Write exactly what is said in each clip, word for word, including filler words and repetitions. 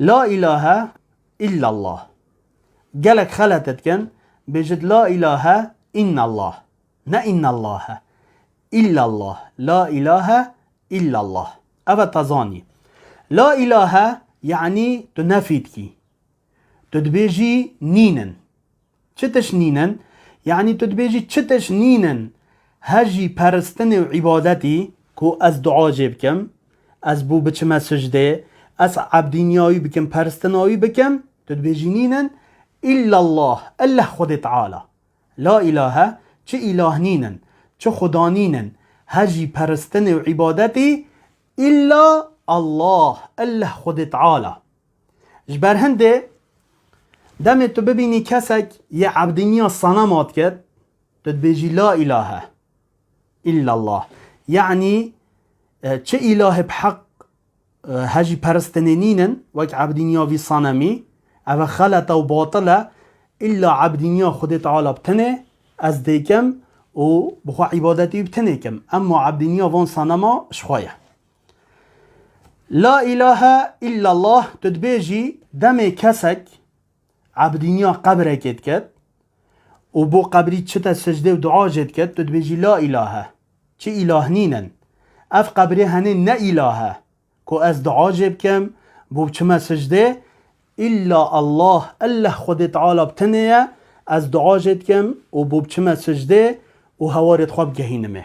La ilahe illallah. Gelek xelet dikin, bêjit la ilahe innallah. Ne innallâhe. İllallah. La ilahe illallah. Eve te zanî. La ilahe, yanî tu nefî dikî. Tu dibêjî nînin. Çi tişt nînin? Yanî tu dibêjî çi tişt nînin? Hejî peristinê û îbadetî ku ez dua jê bikim, ez bû biçime sicdê, ez ebdîniya wî bikim, peristina wî bikim, tu dibêjî nînin. İllallah, elleh Xwedê Teala. La ilahe, çi îlah nînin, çi xuda nînin, hejî peristinê û îbadetî, îlla Allah, elleh Xwedê Teala. Ji ber hindê demê tu bibînî kesek yê ebdîniya sanema diket, tu dibêjî la ilahe illallah. Yanî, e, çi îlahê bi heq, e, hejî peristinê nînin, wek ebdîniya vî sanemî, eve xelet e û batil e, îlla ebdîniya Xwedê Teala bi tenê ez dêkim û bi xwe îbadetî bi tenê kim. Emma ebdîniya van sanema ji xwe ye. La ilahe illallah, tu dibêjî demê kesek ebdîniya qebrekê diket û bo qebrî çite sicdê û dua jê diket, tu dibêjî la ilahe. Çi îlah nînin. Ev qebrê henê ne îlah e. Ku ez dua jê bikim, bo biçime sicdê, îlla Allah, elleh Xwedê Teala bi tenê ye, ez dua jê dikim û bo biçime sicdê û hewarê xwe bigehînimê.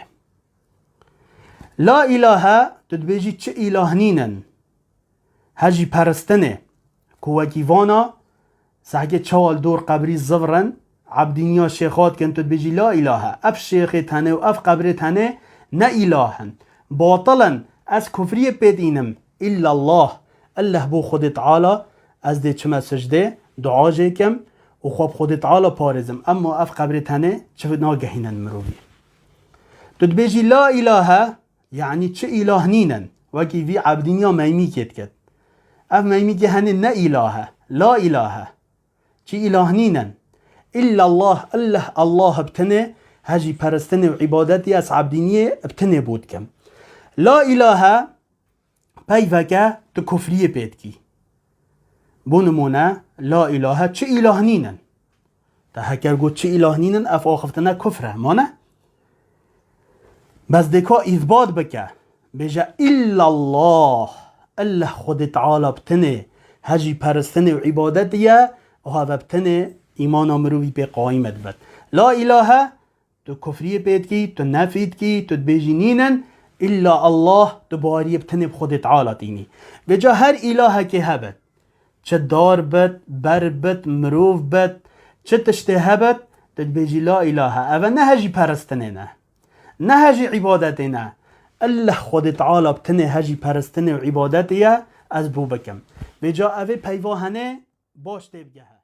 La ilahe, tu dibêjî çi îlah nînin. Hejî peristinê, ku wekî vana, sehkê çawa li dor qebrî zivirin, ebdîniya şêxa dikin, tu dibêjî la ilahe. Ev şêxê tenê û ev qebrê tenê ne îlah in. Batil in. Ez kufriyê pê dînim. Îllallah. Elleh bo Xwedê Teala ez dê çime sicdê, dua jê kim û xwe bi Xwedê Teala parêzim. Emma ev qebrê tenê çi nagehînin mirovî. Tu dibêjî la ilahe, yanî çi îlah nînin. Wekî vî ebdîniya meymîkê diket. Ev meymîkê henê ne îlah e. La ilahe. Çi îlah nînin. Îllallah, elleh Allah bi tenê hejî peristinê û îbadetî ez ebdîniyê bi tenê bo dikim. La ilahe, peyveke tu kufriyê pê dikî. Bo nimûne, la ilahe, çi îlah nînin. Te heker got çi îlah nînin, ev axiftina kufr e, mane? Bes dê ka îthbat bike. Bêje, îllallah, elleh Xwedê Teala bi tenê hejî peristinê û îbadetî ye, û heve bi tenê îmana mirovî pê qayîm dibet. La ilahe, tu kufriyê pê dikî, tu nefî dikî, tu dibêjî nînin, îlla Allah, tu baweriyê bi tenê bi Xwedê Teala tînî. Vêca her îlahekê hebit, çi dar bit, ber bit, mirov bit, çi tiştê hebit, tu dibêjî la ilahe. Eve ne hejî peristinê ne. Ne hejî îbadetê ne. Elleh Xwedê Teala bi tenê hejî peristinê û îbadetê ye, ez bo bikim. Vêca evê peyva henê baş tê bigehe.